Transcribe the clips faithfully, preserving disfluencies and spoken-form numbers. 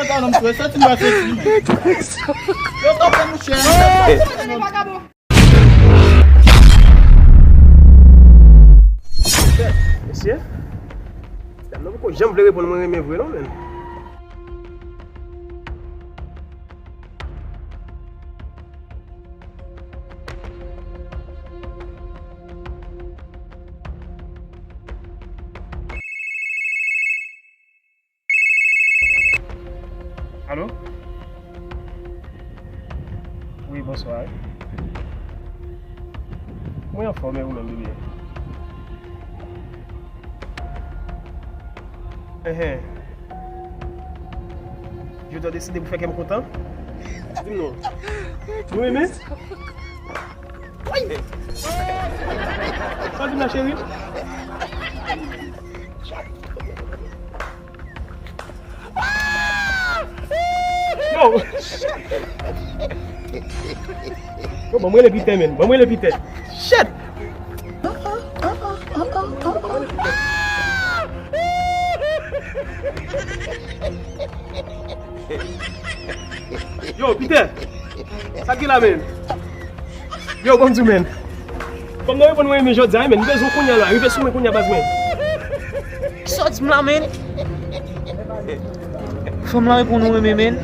Gade nonm sou, soti m pa soti. Yo kanpe mouche. Mesye, dam nan poko janm vle reponn mwen renmen vre non, menn. Alo? Wi, bonswa. Mwen anfòm, e ou menm, bebe? Enhen. Jodi a w deside pou fè kè m kontan? Di m non. Nou renmen? Sa w di m la, cheri? Yo! Yo, ban m rele Pitè, menn. Ban m rele Pitè. Shit! Yo, Pitè! Sa k gen la, menn? Yo, ban m di w, menn. Fanm nan reponn mwen renmen jodi a, menn. M bezwen w kounye a la. Rive sou mwen kounye a, baz mwen. Sa w di m la, menn? Fanm lan reponn ou renmen, menn.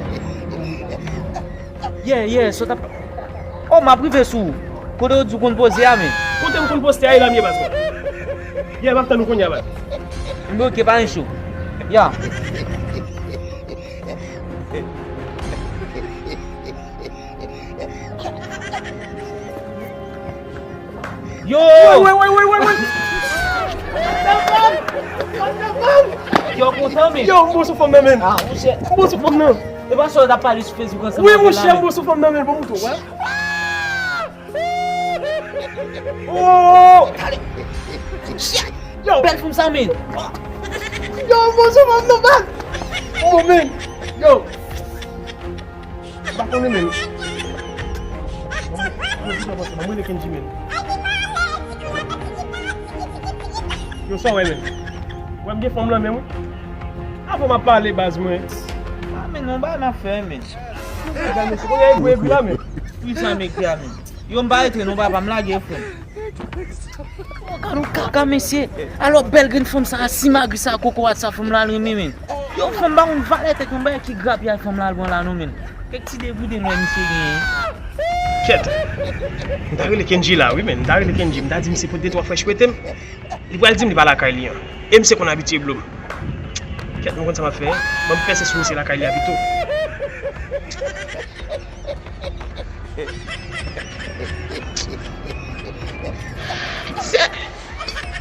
Yeah, yeah, sa w t ap Oh, m ap rive sou ou. Kote w di w konn poze a, menn? Kote m konn poste a, e la m ye, baz mwen. Yeah, m ap tann ou kounye a, baz. Enben, oke, pa gen cho. Ya. Yo! Wè, wè, wè, wè, wè, wè! Yo, kontan, men. Yo, m bon sou fanm nan, menn. Ah, monchè. M bon sou fanm nan. E pa sa w t ap pale sou Facebook ansanm avè l la, menn? Wi, monchè, m bon sou fanm nan, menn. Bon, mouton, wè. Oh! Yo! Bèl fanm sa, menn. Yo, m bon sou fanm nan, baz. M bon, menn. Yo! M pa konnen, menn. Ban m rele Kendji, menn. Yo, sa w wè, menn? Wè m gen fanm nan menm, wi. Avan m ap pale, baz mwen. Ah, menn, yon bagay m ap fè, menn. Gade, mesye, konbyen egri, egri la, menn? Wi, sa m ekri a, menn. Yo, m pa rete non, papa, m lage, frè m. Gad yon kaka, mesye. Alò, bèl grenn fanm sa a, simagri sa a, kokorat sa a, fanm lan al renmen, menn. Yo, fanm ba yon valè tèt, yon bagay ki grapyay fanm lan al pran la, non, menn. Kèk ti degoude m wè misye genyen. Kèt. M ta rele Kendji la, wi, menn. M ta rele Kendji. M ta di misye pote de twa frèch prete m. Li pral di m li pa lakay li an. E misye konn abitye blo m. Kèt, mwen konn sa m ap fè. Ban m pèse sou misye lakay li a pito. Mesye,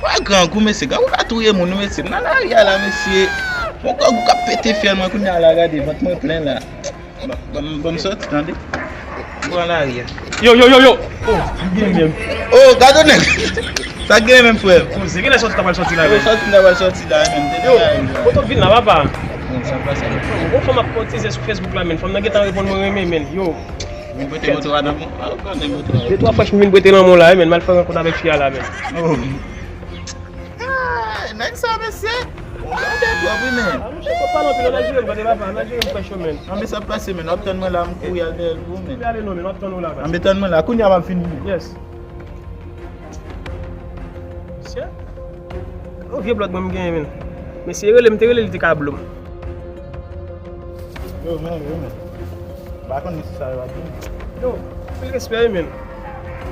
wè grangou, mesye. Grangou ka touye moun, wi, mesye. M nan lari a la, mesye. Yon grangou k ap pete fyèl mwen kounye a la, gade, vant mwen plen la. Ban, ban, ban m soti, tande. M pran lari a. Yo, yo, yo, yo! Oh, sa k gen menm? Oh, gade yon nèg! Sa k gen menm, frè m? Koze, genlè sòti ta pral sòti la menm. Yo, sòti ta pral sòti la menm. Yo, kote w vin la, papa? Bon, sa pase. Yon fanm ap kotize sou Facebook la, menn. Fanm nan gentan reponn mwen renmen, menn. Yo. Vin prete moto a nan men w. Ah, ou konnen moto a. De twa frèch m vin prete nan men w la, menn. M al fè rankont avèk fi a la, menn. Oh. Ah, nèg sa, mesye. Ou tande twòp, wi, men. Ah, monchè, fò pale anpil, ann al jere m, tande, papa, ann al jere m frèch yo, men. Anben, sa pase, men, w ap tann mwen la, m kouri al dèyè l pou ou, men. Kouri ale non, men, w ap tann ou la, baz. Anben, tann mwen la, kounye a m ap vin. Yes. Mesye, yon vye blòd mwen m genyen, men. Mesye rele m, te rele, li te ka blo m. Yo, men, yo, men. M pa konn si sa yo ap vini. Yo, anpil respè, wi, men.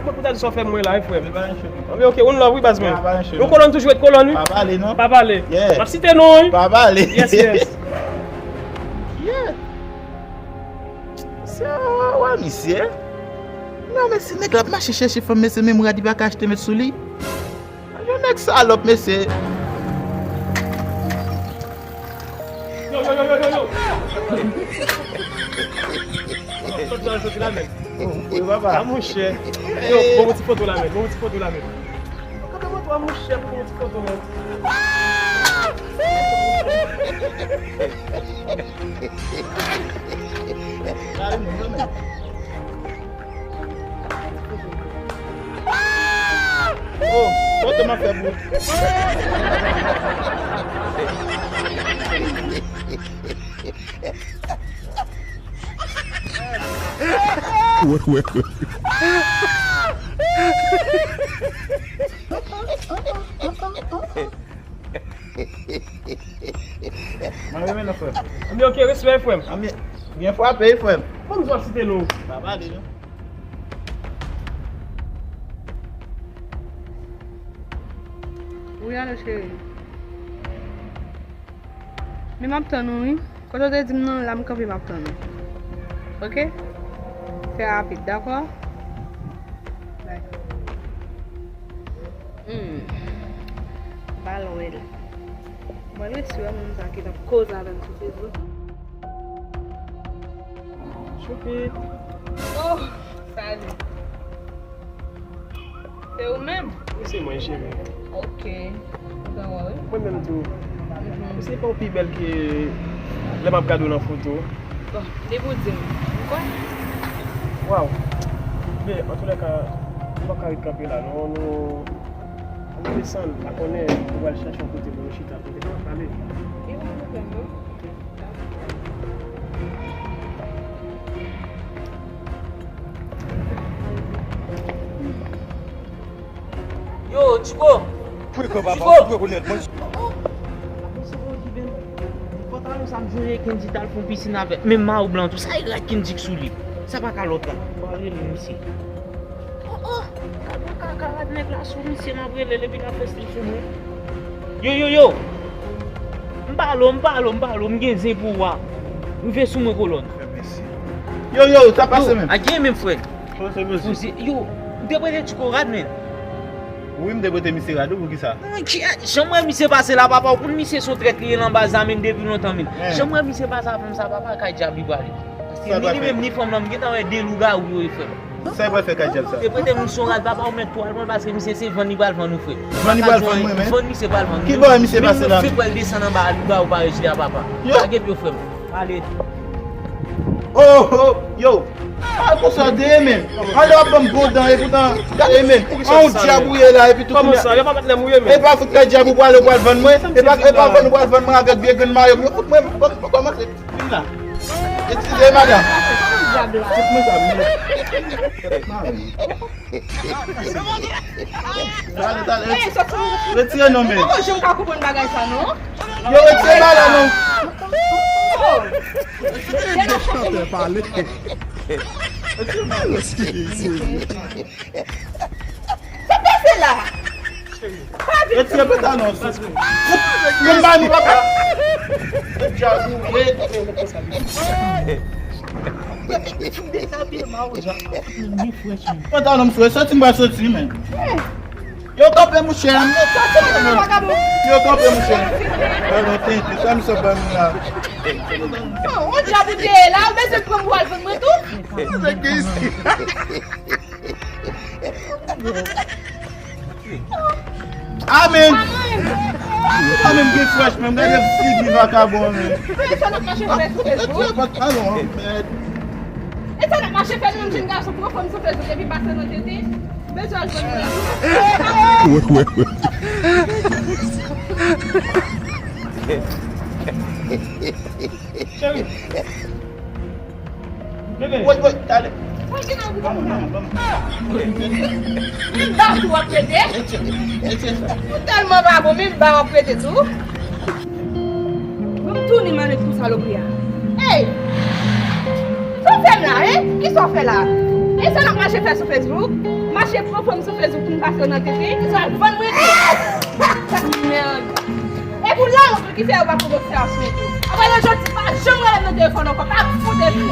Mwen pou ta di sa w fè mwen la, wi, frè m. Men pa gen cho, men. Anben, oke, one love, wi, baz mwen. Pa gen cho, non. Yon kolòn toujou ret kolòn, wi. Pa pale, non. Pa pale. Yeah. M ap site non, wi. Pa pale. Yes, yes. Yeah. Misye, wè, wè, misye. Non, men si nèg la ap mache chèche fanm, men se menm rad li pa ka achte met sou li. Yon nèg salòp, mesye. Yo, yo, yo, yo, yo, yo. Sòti la, sòti la, men. Wi, papa. Ah, monchè. Yo, ban m yon ti foto la, men. Ban m yon ti foto la, men. Kanpe moto a, monchè, ban m yon ti foto, men. Kare moun yo, men. Oh, foto m ap fè pou ou. Wè, wè, wè. Mwen renmen nan frè m. Anben, ok, respè frè m. Anben, byen frape, frè m. Kòman w ap site non? Pa pale non. Wi, alo, cheri. Men m ap tann ou, wi. Kote w te di m nan, la m kanpe, m ap tann ou. Ok? Fè rapid, dakò? Bay. Hmm. M pa lwen la. Mwen resi wè moun sa ki t ap koze avè m sou Facebook. Choupit. Oh, salut. Se ou menm? Wi, se mwen, cheri. Ok. Kontan wè w, wi. Mwen menm tou. Mhm. Ou se pa w pi bèl ke lè m ap gade w nan foto. Bon, depi w di m, m kwè. Waw. Men, antoulèka, nou pa ka ret kanpe la, non, nou, nou desann, pa konnen, nou pral chèche yon kote pou nou chita, kote nou ap pale. Li pa pwoblèm, non. Yo, Tchiko! Tchiko! Pantalon sa m jwenn Kendy t al fè yon pisin avè l. Men mayo blan tou. Sa e rad Kendy k sou li. Sa pa kalòt la. Bon, rele misye. Oh, oh! Gad yon kaka rad nèg la sou misye, m ap rele l epi l ap fè stil sou mwen. Yo, yo, yo! M pale w, m pale w, m pale w, m gen zen pou ou a. Rive sou mwen, kolòn. Yo, yo, sa pase menm? A gen menm, frè. Poze, poze. Yo, m te prete Tchiko rad, men. Wi, m te prete misye rad, wi, poukisa? Jan m wè misye pase la, papa, ou konn misye se yon trèt li ye nan baz la, men depi lontan, men. Jan m wè misye pase avè m sa, papa, kay dyab li prale. Paske ni li menm, ni fanm nan, m gentan wè de lougawou yo ye, frè. Sa e pral fè kay dyab sa? Te prete moun se yon rad, papa, ou mèt twal mwen, paske misye se vann li pral vann ou, frè. Vann li pral vann mwen, men? Vann misye pral vann ou. Ki bò misye pase la? Menm mwen fèk wè l desann anba a, lougawou pa rejte a, papa. Yo. Lage pye w, frè m. Ale. Oh, oh, yo. A konsa w te ye, men. Anlè w ap ban m gwo dan, e poutan, gade, men. An w dyab ou ye la, epi tou kounye a. Kòman sa? Yo pa patnè m ou ye, men. E pa fout kay dyab ou prale, ou pral vann mwen. E pa, e pa vann ou pral vann mwen avèk vye grenn mayo m yo. Fout mwen, bon, bon, kòmanse. Vin la. Eskize, madanm. Fout mwen sa, men. Tèt mare. Talè, talè. Retire non, men. Kòman jan m ka konprann bagay sa, non? Yo, retire bagay la, non. Oh. Retire bagay la, non. Sa pase la? Retire pantalon sa. Konpani papa. Pantalon m fre, soti m pa soti, men. Yo kanpe, mouche. Yo kanpe, mouche. Pardon, thank you. Sa misye ban m la. Oh, on dyab ou te ye la, ou bezwen pran m pou al vann mwen tou? Nèg ki isi. Amen. Amen. Amen, gen frèch, men gade figi vakabon, men. Men sa n ap mache fè sou Facebook. Alon, mèd. E sa n ap mache fè, nou menm jenn gason pran fanm sou Facebook epi pase nan tete. Bezwen al jwenn mwen. Wè, wè, wè. Cheri. Bebe. Woy, woy, talè. Woy, ki nan bouda moun nan? Menm ba tou w ap prete. Ou tèlman pa bon, menm ba w ap prete tou. Bon, m tounen manèt pou salopri a. Ey! Sa w fè m la, en? Kisa w fè la? E sa n ap mache fè sou Facebook? Mache pran fanm sou Facebook pou n pase nan tete? Kisa w ap vann mwen tou? Mèd. E pou lawont ou ki fè yo pa pran obsèvasyon tou. Apre nan jodi, pa janm rele m nan telefòn ankò, pa fout epi.